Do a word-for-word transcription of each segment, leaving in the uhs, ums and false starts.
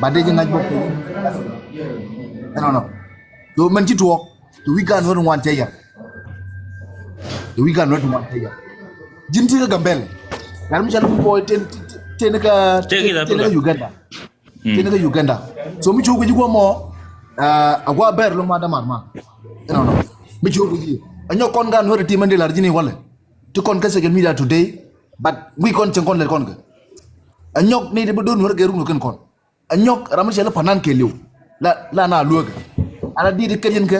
But dee ji̱ ŋa̱c bä kɛ. Ɛnɔnɔ. Tho mɛn ci tuɔɔk. Tho wi̱c gan wä ti ŋuan cɛ yar. Tho wi̱c gan wä ti ŋuan cɛ yar. Ji̱n ti kä Gambɛl. Gat mi cɛ lɛ mi buɔy ten, ten kä, ten kä Uganda. Ten kä Uganda. So mi cu kɛ ji̱ guɔ mɔ, a guɔ bɛr lo ma damar ma. Ɛnɔnɔ. Mi cu kɛ ji̱. Anyɔk kɔn gan wä ti mɛn di lar ji̱n i̱ walɛ. Ti kɔn kä social media today. But wi̱i̱ kɔn cieŋ kɔn lɛt kɔn kɛ. Anyɔk ni ti bi do̱n wä kɛ ruk ni kɛn kɔn. Anyɔk ram mi cɛ lɛ panan kɛ liw. La, la na lueek. Ala di di kɛ yɛn kɛ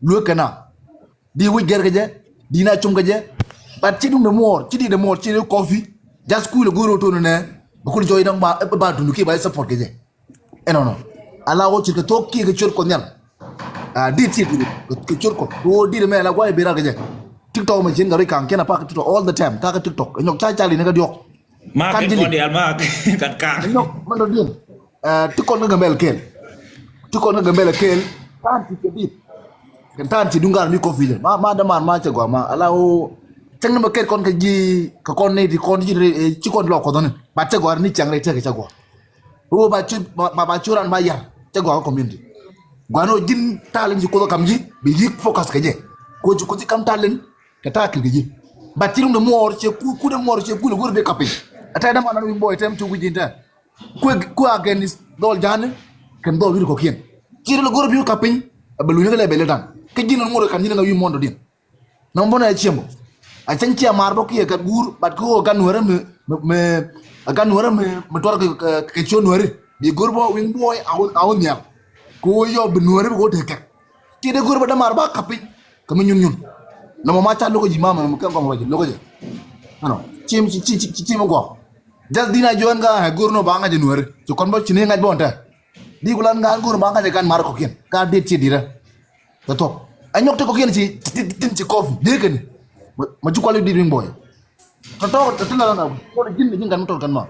lueek kɛ na. Di wi̱c gɛr kɛ jɛ, di na cum kɛ jɛ. But ci duŋdɛ muɔɔr, ci di̱i̱dɛ muɔɔr, ci di kɔfi. Just kul ɛ go̱o̱r ɛ to̱n nɛ. Bi kul jɔy daŋ ba, ba duŋdu kiɛ ba support kɛ jɛ. Ɛnɔnɔ. Ala wä ci kɛ thok kiɛ kɛ ciöt kɔ nhial. A dit ci kɛ, kɛ ciöt kɔ. Wä dit mɛ ala guay bi rak kɛ jɛ. TikTok mɛ cin gari kaŋ kɛn a pak TikTok all the time. Ka kɛ TikTok. Nyɔk ca ca li ni kɛ diɔk. Ma kɛ kɔn dial ma kat kaŋ. Nyɔk mɛ dɔ din. Ti kɔn kä Gambɛl kɛl. Ti kɔn kä Gambɛl kɛl. Ta̱a̱n ti kɛ dit. Kɛ ta̱a̱n ti duŋ gar mi kɔn filɛ. Ma, ma däman ma cɛ gɔaa ma. Ala wä. Cäŋ ni ma kɛt kɔn kɛ ji̱ kɛ kɔn ni ti kɔn ji̱, ci kɔn lɔ kɔthɔni. Ba cɛ gɔaa ni cäŋ rɛ tɛk cɛ gɔaa. Wä ba cu, ba, ba cu ran ba yar. Cɛ gɔaa kä community. Gɔaa ni wä ji̱n talent ci koth kam ji̱. Bi ji̱ focus kɛ jɛ. Ko ci koth kam talent. Kɛ ta̱a̱ kil kɛ ji̱. Ba ci duŋ de muɔɔr cɛ ku, ku de muɔɔr cɛ ku le wur bi kapin. A tɛ däman na wi̱i̱ boy tɛm cu ku ji̱n tɛ. Kuɛ, kuɛ against dhɔl ja̱a̱ni kɛn dhɔl wi̱i̱ kɔ̱kiɛn. Ci ril go̱r bi̱i̱ kap piny. Ɛ bɛ lunyä kɛ lɛ bɛ lɛ da̱ŋ kä ji̱n ɣän ŋot kɛ ka̱n ji̱n ɣän wi̱i̱ muɔ̱ɔ̱n dɔ̱diɛn. Nɔm bä nɛ cieŋ bä. A cäŋ cia maar bä kiɛ kɛ guur but kä ɣöö gan nuäärä mi, mi, mi, a gan nuäärä mi, mi tuɔr kɛ, kɛ, kɛ ciö nuääri. Bi go̱r bä wi̱i̱ buɔy a wä, a wä nhial. Kɛ ɣöö yɔ bi nuääri bi kɛ wä tekɛ. Ci dee go̱r bä dämaar ba kap piny. Kä mi nyun nyun. Nɔmɔ ma ca lo̱k ji̱ mamɛ mi kɛn kɔm rɔ̱c lo̱k jɛ. Ɛnɔ. Ci mi, ci, ci, ci, ci mi guɔ. Just dina juɔn ka ɛ go̱r nɔ ba ŋa̱c nuääri. Ci kɔn bä ci ni ŋa̱c bä ɔn tɛ. Di ku lan ŋa̱c go̱r nɔ ba ŋa̱c kan mar kɔkiɛn. Ka dit ci dirɛ. Tɔ tɔ. Ɛ nyɔk ti kɔkiɛn ci, ti, ti, tin ci kɔf. Di kɛn. Ma, ma ci kuali dit wi̱i̱ buɔy. Tɔ̱tɔ̱ tɔ̱tɔ̱ la na kuɔl ji̱n ji̱n kan mi tɔt kan ma.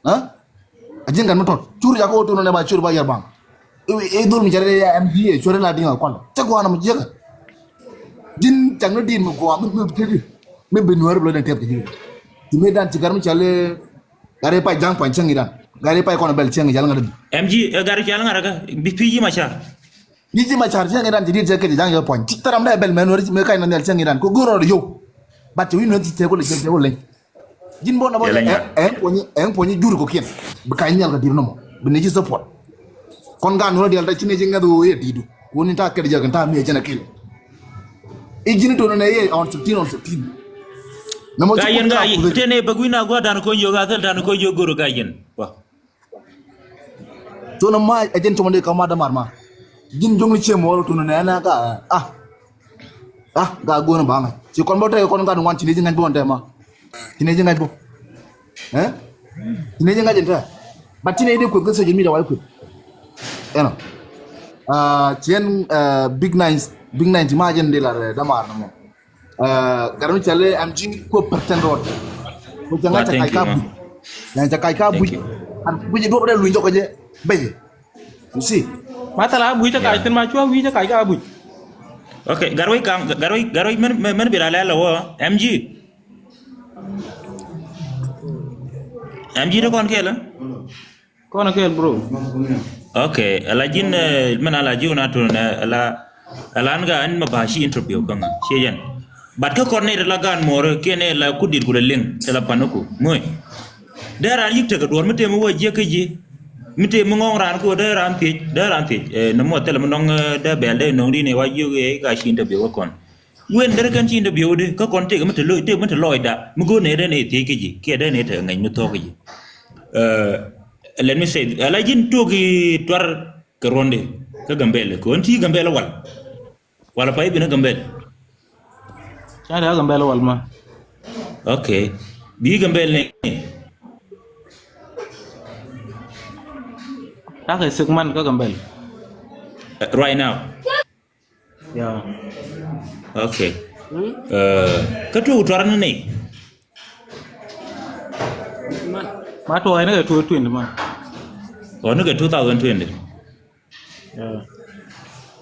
Ha? A ji̱n kan mi tɔt cur jak ko tono ne ba cur ba yar bang. Iwi e dhol mi jare ya M P A cur la dinga kual. Cɛ guana mi jiɛk. Ji̱n cak ni din mi gua mi mi tedi. Mi bi nuɛr bi lo den tɛp ti ji̱n. Ti mi dan ci gar mi cale. Gari pa jang pa cɛŋ idan. Gari pa kɔn bɛl cɛŋ ijal ŋa din. M G, eh, gari cɛl ŋa rɛ kä bi pi yi ma ca. Ni ji̱ ma car cieŋ iran ci diet cɛ kec ja̱ŋ yɛ puɔ̱ny ci thäram dee bɛl mɛn weri ci mëë kac na nhial cieŋ iran ko go̱r rɔɔd yio̱w. Bat ci wi̱n wä ci tëë kulɛ cieŋ tëë kulɛ. Ji̱n bä na bä ɛn puɔ̱ny ɛn puɔ̱ny jur kɔkiɛn. Bi kac nhial kɛ di̱r nɔmɔ bi ni ci support. Kɔn gan wä dial ta ci ni ci ŋɛth wä yɛ di̱du. Wä ni ta kɛt jɛ kɛn ta mi ɛ cɛn a kil. I̱ ji̱n iton nɛ yɛ on sixteen on sixteen. Nɔmɔ ci ka yɛn ka tëë ni bäk wi̱n a gua̱dan ko yio̱k a thil dan ko yio̱k go̱r ka yɛn. Wa. Cunɛ ma ɛ jɛn cumɛ dee kä ma dämar ma. Ji̱n juŋni ciɛ mɔɔr tunɛ nɛ nɛ ka ah. Ah, ga go̱o̱n ba ŋa̱c ci kɔn bä tɛk kɔn gat ŋuan ci ni ji̱ ŋa̱c bä ɔn tɛ ma. Ci ni ji̱ ŋa̱c bä. Eh? Ci ni ji̱ ŋa̱c in tɛ. But ci ni ji̱ kueth kä social media wa kueth. Ɛnɔ. Ah, ci ɛn, ah, big nine, big nine ci ma jɛn di la dämar nɔmɔ. Gat mi cɔal i̱ M G kuɛ pɛr tɛn rɔɔd. Kuɛ cɛ ŋa̱c cɛ kac ka buc. Cɛ kac ka buc. An buc i̱ duɔp dee luny jɔk kɛ jɛ bɛc. You see? Ma thal a buc cɛ kac thin ma cua wi̱i̱ cɛ kac ka buc. Okay, Gatwec kaŋ, Gatwec, Gatwec mɛn, mɛn, mɛn bi la lɛl wä M G. M G ni kɔn kɛl. Kɔn a kɛɛl bro. Okay, ala ji̱n, eh, mɛn ala ji̱ wun a tun, eh, ala, ala an ga an ma ba ci interview kaŋa ci yɛn. But kä kɔn ni la gan mɔɔr kiɛ ni la kudit ku la liŋ ti la paniku muɔ̱c. Dee raan yik tekɛ duɔr mi tëë mi wä jiɛk kä ji̱. Mi tëë mi ŋɔŋ raan kä dee raan thiec, dee raan thiec. Eh, ni muɔ̱th thilɛ mi nɔŋ, eh, dee bɛl dee nɔŋ di ni wa jiök, eh, ka ci interview kä kɔn. Wen derɛ kɛn ci interview di kä kɔn tëëk mi te loc, tëëk mi te lɔcda mi go̱o̱r nɛ dee nɛ thiec kä ji̱ kiɛ dee nɛ te ŋäc mi thɔɔk kä ji̱. Eh, let me say, ala ji̱n tuɔɔk i̱ tuar kɛ ruɔ̱ndi kä Gambɛl kɛ ɣän ti Gambɛl wal. Wala pay bi ni Gambɛl. Ca dee Gambɛl wal ma. Okay. Bi Gambɛl ni. Ca kɛ six month kä Gambɛl. Eh, right now. Yeah. Okay. Eh, kä tuɔk tuar ni ni. Ma tuɔk ni kɛ two twenty ma. Oh, ni kɛ two thousand twenty. Yeah.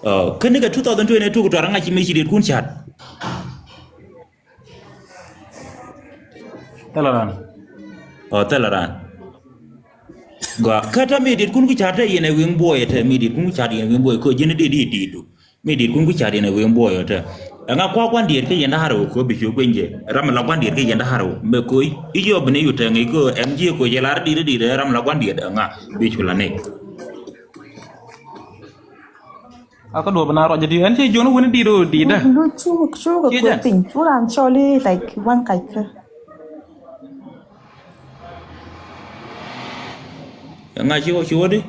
Oh, kä ni kɛ two thousand twenty tuɔk tuar ŋa̱c mi ci dit kun cat. Thilɛ ran. Oh, thilɛ ran. Gɔaa. Kä te mi dit kun ku ca̱r te yɛn ɛ wi̱i̱ buɔyɛ, te mi dit kun ku ca̱r yɛn wi̱i̱ buɔyɛ, kɛ ji̱n dit dit dit du. Mi dit kun ku ca̱r yɛn ɛ wi̱i̱ buɔyɛ te. Ɛŋa kua gua̱n diet kä yɛn da̱r wä kɔ bi cu gueny jɛ. Ram la gua̱n diet kä yɛn da̱r wä. Mɛ kɔ i̱ yɔ bi ni yu te ŋi̱i̱ kɔ M G kɔ jɛ lar dit dit, ram la gua̱n diet ɛŋa bi cu la ni. A kä duɔ̱p na ruac di ɛn ci jiɔn wini dit ro dit dä. Lu cu cu kɛ Ci kuɛ jɛ. Piny cu ran cɔli like wan kac kä. Ŋa ci wä ci wä di?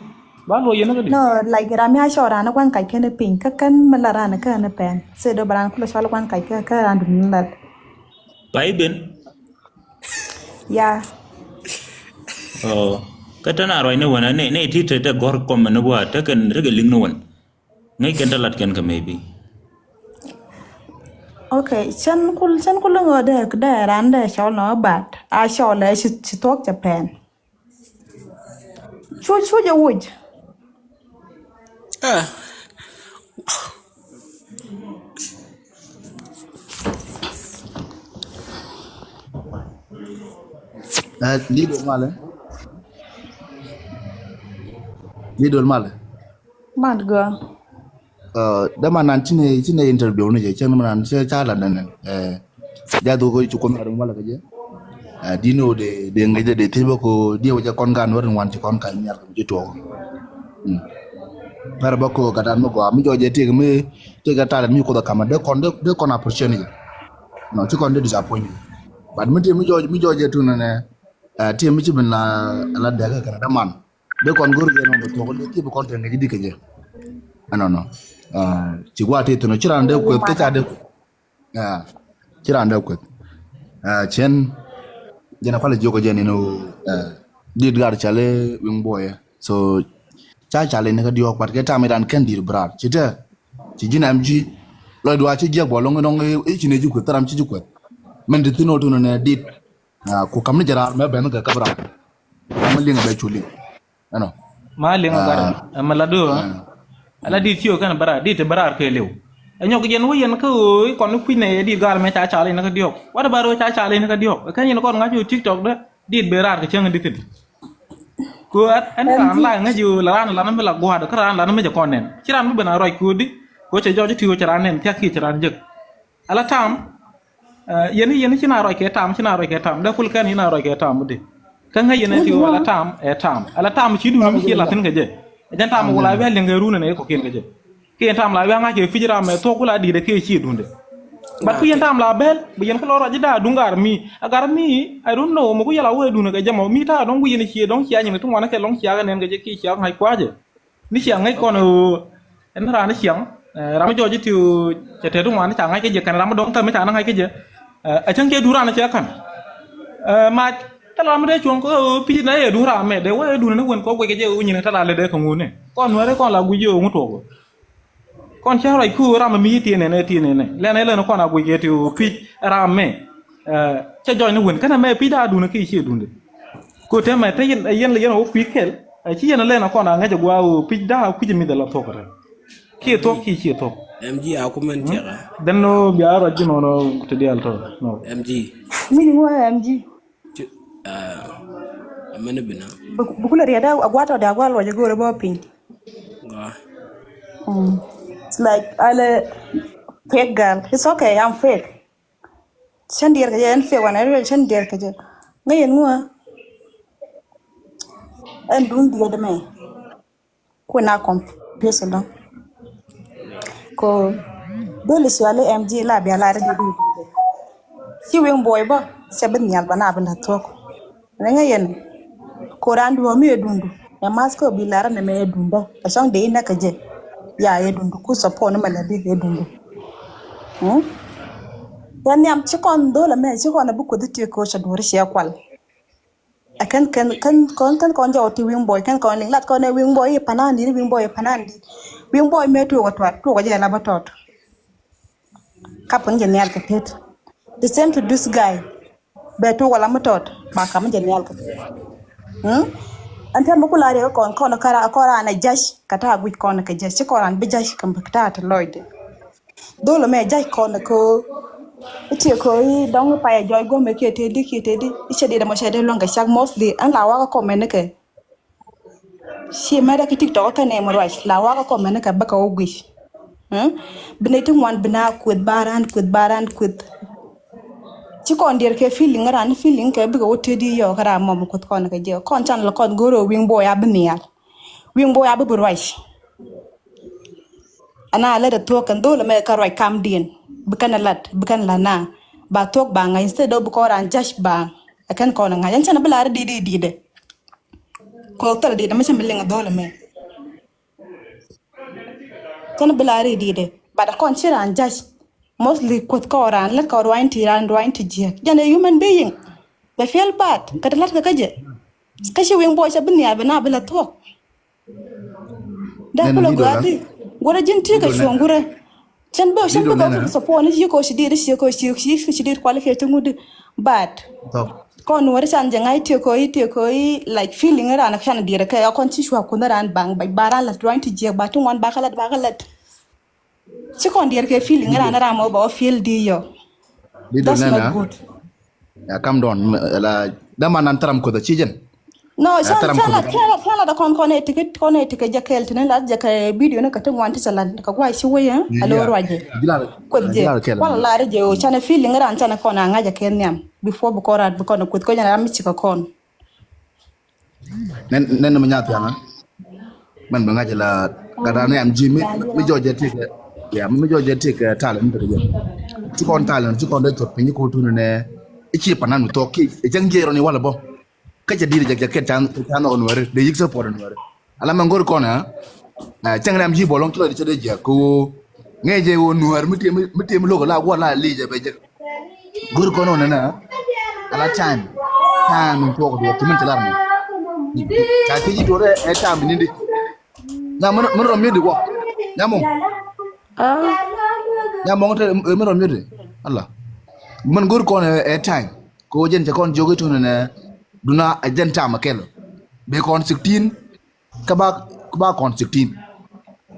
Ba luɔ yɛn kä di. No, like ram ya cɔ ran wan kac kä ni piny kä kɛn mi la ran kä ni pɛn. Se do ba ran kulɛ cɔli wan kac kä kä ran dun lat. Ba iben. Ya. Oh, kä tɛn a ruac ni wän ni ni ti te te gɔr kɔm ni wä te kɛn te kɛ liŋ ni wän. Ŋäc kɛn te lat kɛn kɛ maybe. Okay, cɛn kul cɛn kul ŋɔ dee dee ran dee cɔl nɔ bat a cɔl ɛ ci ci thuɔk cɛ pɛn. Cu cu jɛ wuc. Ah. Eh, Lidol malɛ. Lidol malɛ. Mat gɔaa. Däman nan ci nɛ ci nɛ interview ni jɛ cɛ ni man ci ca la nɛ nɛ. Jaa dhuk ci kuɔn ŋa̱r wala kɛ jɛ. Di ni wä de de ŋäc de de thiec bä ko di wä jɛ kɔn gan wä rin wan ci kɔn ka nyar ci tuɔk. Pɛr bä ko ka dan mi gɔaa mi jɔ jɛ tiek mi tiek ka talet mi kuoth a kamä de kɔn de kɔn a purceni jɛ. No ci kɔn de disappoint. But mi tiek mi jɔ mi jɔ jɛ tu nɛ nɛ tiek mi ci bin la la dɛk kɛ kɛ däman. Dee kɔn go̱r jɛ nɔn bɛ thuɔk dee kiɛ bi kɔn tɛn kɛ ji̱ di̱t kɛ jɛ. Ɛnɔnɔ. Ci gua̱a̱th ti thi̱n ci raan dee kueth kä ca dee kueth. Ci raan dee kueth. Cien jɛn a kualɛ jiök kɛ jɛ ni ni dit gar cali wi̱ŋ buɔyɛ. So ca cali ni kä diɔ̱ɔ̱k pat kɛ tam iran kɛn di̱t bi raar ci tɛ ci ji̱n ɛm ji̱ lɔc duaa ci jiɛk bɔ loŋ nɔŋ i̱ ci ni ji̱ kueth thäram ci ji̱ kueth. Min ti thi̱n ɔ tun nɛ dit. Ku kam ni jɛ raar mɛ ben kɛ käp raar. Kam mi liŋ a bɛ cu liŋ. Ɛnɔ. Ma liŋ a gar ɛmɛ la do̱. Ala dit ci ɔ kɛn bɛ raar dit ti bɛ raar kɛ liw. Ɛ nyɔk jɛn wä yɛn kä ɣöö i̱ kɔn ni kui̱ nɛ yɛ dit gal mɛ ca cal in kä diɔk. Wat bɛ raar ɣöö ca cal in kä diɔk ɛ kɛn yɛn kɔn ŋa̱c ɣöö TikTok dä dit bɛ raar kɛ cäŋ in di thi̱n. Kɛ ɣöö ɛn raan la ŋäc ɣöö la raan lan mi la gua̱a̱r kä raan lan mi jɛ kɔn nɛn ci raan mi ben a rɔc kɛ ɣöö di kɛ ɣöö cɛ jɔc ti ɣöö cɛ raan nɛn thiak kiɛ cɛ raan jek. Ala tam. Yɛn yɛn ci na rɔc kɛ tam ci na rɔc kɛ tam dee kul kɛn ci na rɔc kɛ tam di. Kä ŋäc yɛn ti wala tam ɛ tam ala tam ci dun mi ci la thin kɛ jɛ. Ɛ jɛn tam wala wial liŋ kɛ run nɛ kɔ kin kɛ jɛ. Kɛ yɛn tam la wial ŋa̱c kɛ pic ram mɛ thuɔk kula di dɛ kɛ ci dun dɛ. But ku yɛn tam la bɛl bi yɛn kɛ lɔ rɔc da dun gar mi a gar mi I don't know mɛ ku yɛl a wee dun kɛ jɛ mɔ mi ta dɔŋ ku yɛn ci dɔŋ ci a nyin ti ŋuan kɛ lɔŋ ci a kɛ nɛn kɛ jɛ ki ci a ŋa̱c kuacɛ. Ni ciaŋ ŋäc kɔn ɣöö ɛn raan ni ciaŋ ram mi jɔɔc ti ɣöö cɛ tɛt ti ŋuan ni ca ŋa̱c kä jɛ kɛn ram mi dɔ̱ŋ thäm mi ca ni ŋa̱c kä jɛ. Ɛ cäŋ kiɛ duun raan ni cɛ ka̱n. Ɛ mac thil ram mi dee cuɔ̱ŋ kɛ ɣöö pi̱i̱t na yɛ duun raan mɛ dee wä yɛ duun ni wen kɔ guic kɛ jɛ ɣöö nyin thil ram lɛ dee kɛ ŋuun ni kɔn nuɛri kɔn la guic yɛ ɣöö ŋut tuɔɔk. Kɔn cä ruac ku ram mi ti nɛnɛ ti nɛnɛ lɛn ɛ lɛn kɔn a guic kɛ ti ɣöö pi̱i̱t ram mɛ. Cä jɔc ni wen känɛ mɛ pi̱c da̱a̱ duundɛ ki ciɛ duundɛ. Ku tɛmɛ te yɛn yɛn yɛn wä kui̱ kɛl. Ci yɛn lɛn a kɔn a ŋäc a gua̱a̱ wä pi̱c da̱a̱ kui̱c mi dhɛ la thuɔ̱k rɛ. Kiɛ thuɔ̱k kiɛ ciɛ thuɔ̱k. M G a kumɛn tiɛk a. Dɛn nɔ bia ruac ji̱ nɔnɔ ti diaal tɔ. M G. Mi ni ŋuɔ M G. Amɛn bi na. Bi kulɛ riɛt a gua̱a̱ tɔ dɛ a gua̱a̱ luɔc a go̱o̱rɛ bä piny. Gɔaa. It's like ale fake girl. It's okay, I'm fake. Cän diɛɛr kɛ jɛ ɛn fiɛ wanɛ riɛl cän diɛɛr kɛ jɛ. Ŋäc ɛn ŋuä ɛn duŋ diɛɛr dämɛ. Kuɛ na kɔm pi̱eth ɛlɔ̱ŋ. Ko doli suali M G la bia la rɛ di di. Ci wiŋ buɔy bä cɛ bi nhial bä na bi la thuɔ̱k. Ni ŋäc yɛn. Koran duɔ̱ɔ̱m mi ɛ duŋdu ɛ math kä bi lar ni mɛ ɛ duŋdä ɛ cɔŋ dee inɛ kɛ jɛ. Ya ɛ duŋdu ku support ni mɛ lɛ bi ɛ duŋdu. Kɛ nhiam ci kɔn dho̱l ɛmɛ ci kɔn ɛ bi kueth ti koc ɛ duɔ̱ri ciɛ kual. Ɛ kɛn kɛn kɛn kɔn kɛn kɔn jɔw ti wiŋ buɔy kɛn kɔn liŋ lat kɔn ɛ wiŋ buɔy i̱ panan dit wiŋ buɔy i̱ panan dit. Wiŋ buɔy mɛ tuɔk ɛ tuat tuɔk ɛ jɛ la bä tɔt. Kapun jɛ nhial kɛ tet. The same to this guy. Bɛ tuɔk wala mi tɔt ba kam jɛ nhial kɛ tet. Ɛn tɛn mi ku la riɛk kɔn kɔn kara kɔn ran ɛ jac kɛ ta̱a̱ guic kɔn kɛ jac ci kɔn ran bi jac kɛ ta̱a̱ ti lɔcdɛ. Dhol mɛ jac kɔn kɛ itie kɛ i dɔŋ i payɛ jɔc guɔmɛ kiɛ teti kiɛ teti ice diet mɔ cɛ dee luɔŋ kɛ cak mostly ɛn la wakä kɔmɛ ni kɛ. Ci mɛt ɛ ki TikTok kä nɛmɛ ruac la wakä kɔmɛn kɛ bä kɛ wä guic. Bi nɛy ti ŋuan bi na kueth ba ran kueth ba ran kueth. Ci kɔn diɛɛr kɛ feeling ran feeling kɛ bikɛ wä tëë di yɔɔk kä ran mɔm kueth kɔn kɛ jɛ kɔn can la kɔn go̱o̱r ɛ wi̱i̱ boy a bi nhial. Wi̱i̱ boy a bi bi ruac. Ana lät a thuɔ̱k kɛn dho̱l mɛ kä ruac kamdiɛn bi kɛn a lat bi kɛn la na ba thuɔ̱k ba ŋa̱c instead of bi kɔn ran judge ba. Ɛ kɛn kɔn ŋa̱c ɛn can bi la ri di̱i̱t di̱i̱t di̱i̱t. Kɔ thil di̱i̱t mɛ cä mi liŋ a dho̱l mɛ. Cä ni bi la ri di̱i̱t. But kɔn ci ran judge. Mostly kuoth kɔ ran lät kɔ ruany ti ran ruany ti jiɛk. Jɛn a human being. Bɛ feel bad. Kä ti lät kä kä jɛ. Kä ci wi̱i̱ boy cɛ bi nhial bi na bi la thuɔ̱k. Dee kulɛ gɔaa ti. Gurɛ ji̱n ti kɛ cuɔ̱ŋ gurɛ. Cɛn bä cɛn bä kɛ support ni ci ko ci dit ci ko ci ci ci dit qualify ti ŋut. But kɔn wɛrɛ can jɛ ŋa̱c ti ko i ti ko i like feeling ran can dit kɛ kɔn ci cua kun ran baŋ ba ran la ruany ti jiɛk ba ti ŋuan ba kɛ lɛt ba kɛ lɛt. Ci kɔn diɛr kɛ feeling ran ran mɔ ba wä feel di yɔ. That's not good. Ya kam dɔn la dama nan taram ko da ci jɛn. No, cala cala cala cala da kɔn kɔn ɛ tikɛ kɔn ɛ tikɛ jɛ kɛl tini la jɛ kɛ video ni kɛ ti ŋuan ti cala kɛ guay ci wee a lo ruac jɛ. Kueth jɛ wala la ri jɛ o cana feeling ran cana kɔn a ŋa̱c a kɛ nhiam before bi kɔn rat bi kɔn kueth kɔn jɛ na ram mi ci kɛ kɔn. Nɛn nɛn mi nyath yaŋa. Mɛn bi ŋa̱c la gat an M G mi mi jɔc jɛ tik. Ya mi mi jɔc jɛ tik talent mi pɛt jɛ. Ci kɔn talent ci kɔn dee cuɔt piny ko tuni nɛ. Ici panan mi thok ki icäŋ jiɛc rɔni wala bɔ. Kä cɛ di̱i̱t jɛ jɛ kɛt can can ɔ nuɛri de yik support nuɛri. Ala mɛn go̱ri kɔn ya. Cäŋ rɛm ji̱ bɔlɔŋ ci lɔ di cɛ dee jiɛk ko. Ŋɛ jɛ wä nuɛri mi tiɛ mi tiɛ mi lokä la guɔ la li jɛ bɛ jɛ. Go̱r kɔn wä nɛnɛ ala time. Time in tuɔk duɔk ti min ti lar ni. Ca ti ji̱ tuɔrɛ ɛ time ni di. Nya min rɔ mi di wä. Nya mɔ. Nya mɔ te min rɔ mi di. Ala min go̱r kɔn ɛ time. Ko jɛn cɛ kɔn jiök itun nɛ duna ɛ jɛn time kɛl. Be kɔn sixteen. Kä ba kä ba kɔn sixteen.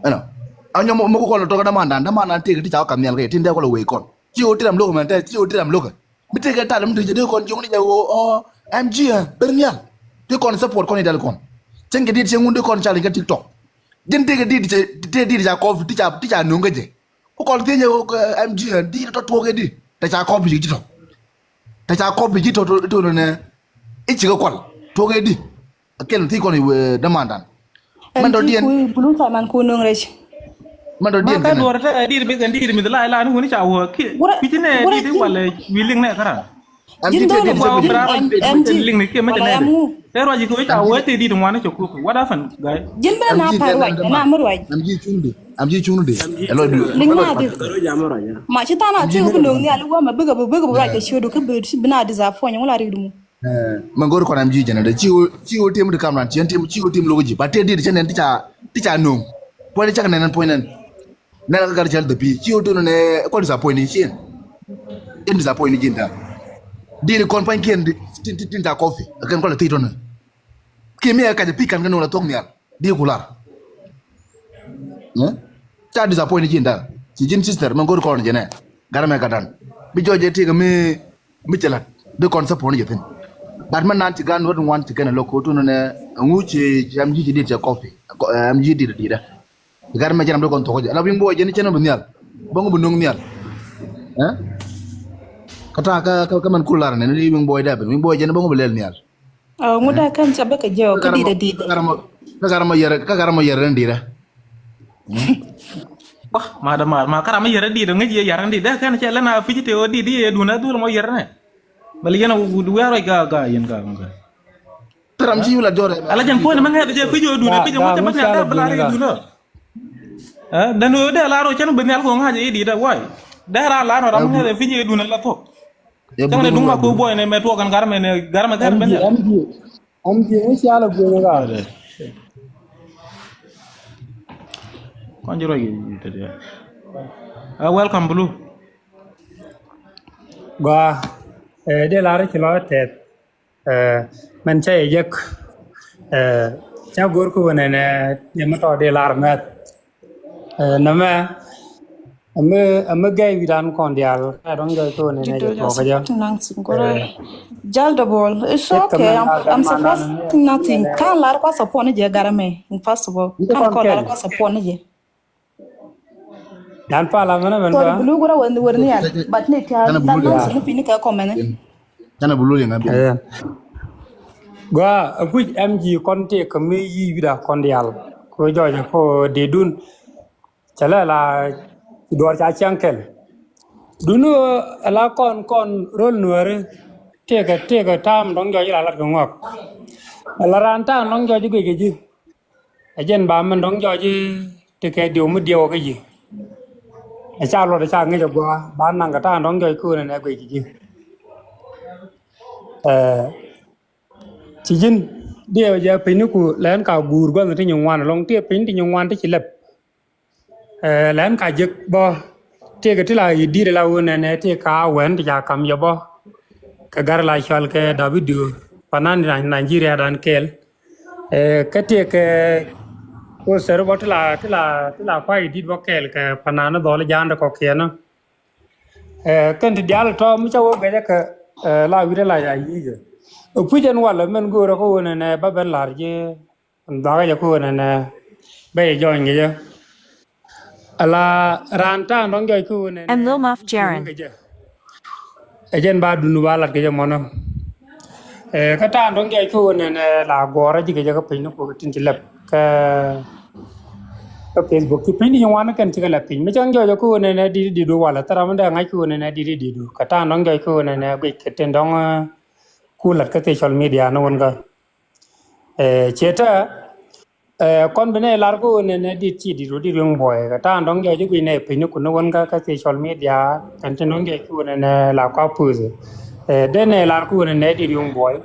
Ɛnɔ a nyɔm mɛ ku kɔn lɔ tɔk damandan damandan tëëk ti ca wä ka̱m nhial kɛ tin dee kɔn lɔ wee kɔn ci wä ti ram lokä mɛn tɛ ci wä ti ram lokä. Mi tëëk ɛ tal mi tëëk jɛ dee kɔn jiɔkni jɛ wä ɔ M G ɛ ber nhial. Ti kɔn support kɔn idal kɔn cɛn kɛ dit cɛ ŋun dee kɔn challenge kä TikTok. Jɛn tëëk dit cɛ tëëk dit ca kɔp ti ca ti ca nuŋ kä jɛ. Ku kɔn thiec jɛ wä M G ɛ dit tɔ tuɔk ɛ dit tɛ ca kɔp ti ci tɔ. Tɛ ca kɔp ti ci tɔ tɔ nɛ i̱ cikɛ kual tuɔk ɛ dit. Kɛn ti kɔn i̱ wee dämandan. Mɛn dɔ̱diɛn. Bulu thaman ku no̱ŋ rɛc. Mɛn dɔ̱diɛn. Ma kä duɔr te dir bi kɛn dir mi la la ni wuni ca wä ki. Kici nɛ dir wala wi liŋ nɛ kara. Jin dɔl bra bra liŋ ni ki mɛ nɛ. Te ruaji ko ca wä te dir ŋwan cɛ ku. What happened guy? Jin bɛ na pa ruac na mi ruac. Am ji cuŋ di. Am ji cuŋ di. Ɛlɔ du. Liŋ na di. Ma ci than a ti ku no̱ŋ ni ali wä ma bigä bu bigä bu ruac kɛ ci du ki bi na disappoint ŋu la ri du mu. Mɛ go̱r kɔn M G jɛn dɛ ci wä ci wä tim di kam ran ci wä tim ci wä tim logo ji ba te di cɛ nɛn ti ca ti ca nom. Puɔ̱ny cɛ nɛn puɔ̱ny nɛn. Nɛn ka gar cɛl dɛ pi ci wä tim nɛ kɔn disappoint ni ci. In disappoint ni jin da. Di di kɔn puɔ̱ny kiɛn di tin tin tin ta coffee. Kɛn kɔn la ti tɔn. Ki mi ka jɛ pi kan kɛ nɔ la thok nial. Di ku lar. Ca disappoint ni jin da ci jin sister mɛ go̱r kɔn jɛnɛ. Gar mɛ ka dan bi jɔjɛ ti kɛ mi mi cɛ lat di kɔn support ni jɛ thin. But mɛ nan ci gan wet ŋuan ci kɛn lok ko tun nɛ ŋu ci M G ci dit cɛ coffee. M G dit dit da. Gar mɛ cɛ nam di kɔn thok jɛ la wiŋ boy jɛn cɛ nam bi nial. Bäŋ bi nuŋ nial. Kä ta kä kä mɛn ku lar nɛ ni wiŋ boy da ben wiŋ boy jɛn bäŋ bi lɛl nial. Ŋut a kän ca bä kɛ jɛ kä dit a dit. Kä gar mɔ yɛrɛ kä gar mɔ yɛrɛ ni dit. Wah ma da mar ma kara ma yɛrɛ dit ŋäc yɛ yɛrɛ dit dɛ kɛn cɛ lɛn a fic te o dit yɛ dun a dhul mɔ yɛrɛ nɛ. Bal yɛn a wud wɛɛr rɔc ga ga yɛn ga ga. Tɛram ci yula jɔrɛ. Ala jɛn puɔn ma ŋɛth jɛ fic o dun a fic o ŋäc cɛ bä nial dɛ bla rɛ dun a. Ɛ dɛn wee dee lar wä cɛn bi nhial kɔ ŋa̱c i̱ di̱t ɛ guay. Dee raa lar wä ram ŋa̱c ɛ pi̱ny i̱ dun ɛ la thuɔ̱k. Cäŋ ni duŋ ma kɔ buɔy ni mɛ tuɔk ɛn garmɛ ni garmɛ kɛn ben ɛ. M G ŋu cia lɔ guiɛn ɛ raa. Kɔn ji̱ ruac i̱ tɛt ɛ. Welcome Blue. Gɔaa. Ɛ dee lar ci lɔ tɛth. Ɛ mɛn cä yɛ jek. Ɛ cä go̱o̱r kä wen ɛn ɛ yɛ mi tɔ di lar mɛth. Ɛ nɛmɛ Ɛmɛ ɛmɛ gɛy wi̱dan kɔn diaal. Ɛ dɔ̱ŋ jɔy kɛ wä nɛnɛ jɛ tuɔɔkä jɛ. Jal dɔ bol. It's okay. I'm, I'm supposed to nothing. Kan lar kua support ni jɛ garɛ mɛ. First of all, kan kɔn lar kua support ni jɛ. Dan pala mɛnɛ mɛn ba. Bulu gura wɛn wɛn ni yal. But ni tia dan nonsense ni pini kɛ comment. Jana bulu yɛn abi. Gua a kui̱ M G kɔn tëë kä mi yi wi̱da kɔn diaal. Ko jɔjɛ ko dee dun. Cɛ lɛ la duɔr ca cäŋ kɛl. Duni ɣöö ala kɔn kɔn rol nuääri. Tëëkɛ tëëkɛ ta̱a̱m dɔ̱ŋ jɔc la lat kɛ ŋɔak. Ala raan ta̱a̱m dɔ̱ŋ jɔc guic kɛ ji̱. Ɛ jɛn ba min dɔ̱ŋ jɔc ti kɛ diw mi diɛw kä ji̱. Ɛ ca luɔt ɛ ca ŋi̱c ɛ gua̱a̱ ba naŋ kɛ ta̱a̱m dɔ̱ŋ jɔc ko̱n ɛn ɛ guic kɛ ji̱. Ɛ ci ji̱n diɛw jɛ piny ni ku lɛn ka guur gua̱n ti nyin ŋuan ɛlɔŋ ti piny ti nyin ŋuan ti ci lɛp. Ɛ lɛn ka jek bɔ tëëkɛ ti la yi di̱t la wun ɛnɛ tëëkɛ a wɛn ti ca kam jɛ bɔ. Kɛ gar la cɔal kɛ dabidio panan Nigeria dan kɛɛl. Ɛ kä tëëkɛ ko sɛr bɔ ti la ti la ti la kua yi di̱t bɔ kɛɛl kɛ panan dhɔl ja̱a̱n ti kɔkiɛn. Ɛ kɛn ti diaal tɔ mi ca wä gɛcä kɛ ɛ la wi̱rɛ la ya yi̱i̱ jɛ. Ɛ puc ɛn walɛ mɛn go̱o̱rä kä wun ɛnɛ ba ben la̱r ji̱. Dhɔakä jɛ ko̱o̱n ɛnɛ bɛ jɛ jɔny kɛ jɛ. Ala raan ta̱a̱n dɔ̱ŋ jɔc ko̱o̱n ɛnɛ. Ɛn lom af Jaren. Kɛ jɛ. Ɛ jɛn ba dun ba lat kɛ jɛ mɔnɔ. Ɛ kä ta̱a̱n dɔ̱ŋ jɔc ko̱o̱n ɛnɛ la guɔ̱ɔ̱rä ji̱ kɛ jɛ kä piny ni ko̱o̱k tin ci lɛp kä kä Facebook ci piny ni ci ŋuan kɛn ci kɛ lɛp piny mi cäŋ jɔc ko̱o̱n ɛnɛ di̱t di̱t du walɛ thära mi dee ŋa̱c ko̱o̱n ɛnɛ di̱t di̱t du kɛ ta̱a̱n dɔ̱ŋ jɔc ko̱o̱n ɛnɛ guic kɛ tin dɔ̱ŋ ku lat kä social media ni wun kä. Ɛ ciɛ tɛ ɛ kɔn bi nɛ lar kä ɣöö nɛnɛ dit ci dit wä dit wi̱ŋ buɔy kɛ ta̱a̱n dɔ̱ŋ jɔc ji̱ guic nɛ piny ni kun ni wän kä kä social media kɛn tin dɔ̱ŋ jɔc kä ɣöö nɛnɛ la kua puth. Ɛ dee nɛ lar kä ɣöö nɛnɛ dit wi̱ŋ buɔy.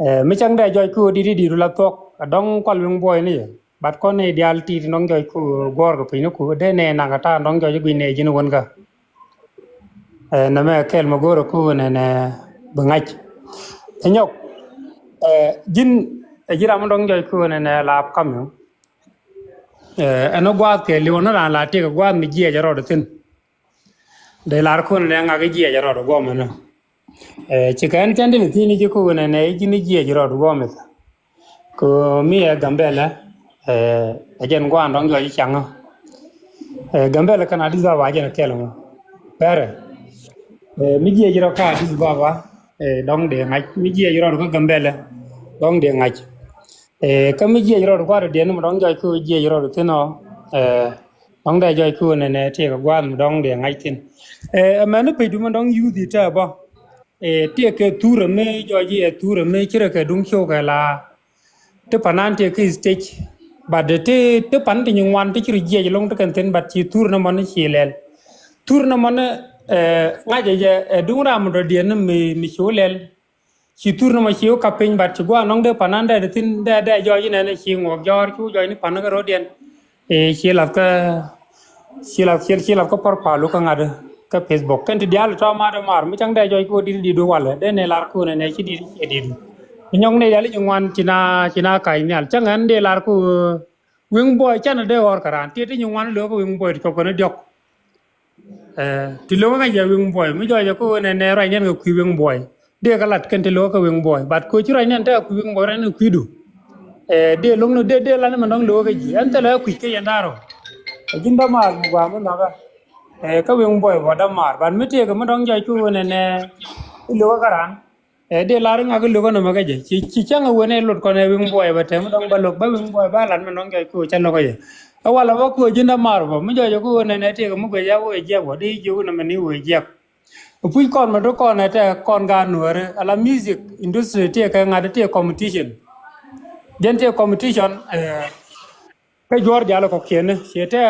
Ɛ mi cäŋ dee jɔc kä ɣöö dit dit wä la thuɔ̱k ɛ dɔ̱ŋ kual wi̱ŋ buɔy ni jɛ. Bat kɔn nɛ diaal ti tin dɔ̱ŋ jɔc kä ɣöö guɔ̱ɔ̱r kɛ piny ni ku dee nɛ naŋ kɛ ta̱a̱n dɔ̱ŋ jɔc ji̱ guic nɛ ji̱ ni wän kä. Ɛ nɛmɛ kɛl mɛ go̱o̱rä ko̱o̱n ɛnɛ bi ŋa̱c. Ɛ nyɔk ɛ ji̱n ɛ ji̱ ram mi dɔ̱ŋ jɔc ko̱o̱n ɛnɛ la upcoming. Ɛ ɛn ɔ gua̱a̱th kɛ li̱w ni raan la tiɛk ɛ gua̱a̱th mi jiɛc ɛ rɔɔd thi̱n. Dee lar ko̱o̱n ɛnɛ ŋak i̱ jiɛc ɛ rɔɔd ɛ guɔ̱m ɛnɔ. Ɛ cikɛ ɛn cɛn tin thi̱n i̱ ji̱ ko̱o̱n ɛnɛ i̱ ji̱n i̱ jiɛc ɛ rɔɔd ɛ guɔ̱m ith. Kɛ mi ɛ Gambɛlɛ ɛ jɛn gua̱a̱n dɔ̱ŋ jɔc i̱ caŋä. Ɛ Gambɛlɛ kɛn Addis Ababa jɛn kɛl mɔ pɛrɛ. Ɛ mi jiɛc rɔ kä Addis Ababa ɛ dɔ̱ŋ dee ŋa̱c mi jiɛc rɔ kä Gambɛlɛ dɔ̱ŋ dee ŋa̱c. Ɛ kä mi jiɛc rɔ kua̱r diɛn mɔ dɔ̱ŋ jɔc kä jiɛc rɔ thi̱n ɔ ɛ dɔ̱ŋ dee jɔc kä nɛnɛ tiɛk gua̱a̱n mɔ dɔ̱ŋ dee ŋa̱c thi̱n. Ɛ mɛn ni pec du mɔ dɔ̱ŋ yuth i̱ tɛ bä. Ɛ tiɛkɛ thurɛ mi jɔc i̱ ɛ thurɛ mi ci rɛ kɛ duŋ ciökɛ la ti panan tiɛkɛ stage. But ti ti pan ti nyi ŋuan ti ci ri jiɛc loŋ ti kɛn thin but ci thur ni mɔni ci lɛl. Thur ni mɔni ɛ ŋa̱cɛ jɛ ɛ duŋ ram mi dɔ̱diɛn ni mi mi ci wä lɛl. Ci thur ni mɔ ci wä kap piny but ci gua̱a̱ nɔŋ dee panan dee ti thin dee dee jɔc inɛn ci ŋuɔk jɔɔr ci wä jɔc ni pan ni kɛ ro̱diɛn. Ɛ ci lath kä ci lath ci ci lath kä pɔr palu kä ŋa̱t kä Facebook kɛn ti diaal tɔ mat mar mi caŋ dee jɔc ko dit dit du walɛ dee ne lar ko ne ne ci dit ci dit. Mi nyɔŋ ne yali ci ŋuan ci na ci na kac nhial caŋ ɛn dee lar ko wiŋ buɔy can dee ɣɔr kɛ raan ti ti ci ŋuan lo ko wiŋ buɔy ti cɔp kɛ ni diɔk. Ɛ ti lo̱k kä jɛ wi̱ŋ buɔy mi jɔc jɛ kä ɣöö nɛnɛ ruac niɛn kɛ kui̱ wi̱ŋ buɔy. Dee kä lat kɛn ti lo̱k kä wi̱ŋ buɔy but koci ruac niɛn tekɛ kui̱ wi̱ŋ buɔy ruac niɛn kui̱du. Ɛ dee lo̱ŋ ni dee dee lat ni mɛ nɔŋ lo̱k kä ji̱ ɛn thilɛ kä kui̱ kä yɛn da̱r ɔ. Ɛ ji̱n dämaar mi gua̱a̱ mi nhɔkä. Ɛ kä wi̱ŋ buɔy bä dämaar but mi tëëkɛ mi dɔ̱ŋ jɔc kä ɣöö nɛnɛ i̱ lo̱k kä raan. Ɛ dee lar iŋak i̱ lo̱k kä nɔmɔ kä jɛ ci ci cäŋ ɛ wen ɛ lot kɔn ɛ wi̱ŋ buɔy bä tɛm dɔ̱ŋ bä lo̱k bä wi̱ŋ buɔy bä lat mɛ dɔ̱ŋ jɔc ko̱ cä lo̱k kä jɛ. Ɛ walɛ bä ko̱ ji̱n dämaar bä mi jɔc ɛ ko̱ wen ɛn ɛ tëëk mi guic ɛ wee jiɛk bä dee jiök nɔmɔ ni wee jiɛk. Ɛ puc kɔn mɛ dee kɔn ɛ tɛ kɔn gaat nuääri ala music industry tëëk kɛ ŋa̱t tëëk competition. Jɛn tëëk competition ɛ kä juɔ̱ɔ̱r jal kɔ̱kiɛn ciɛ tɛ.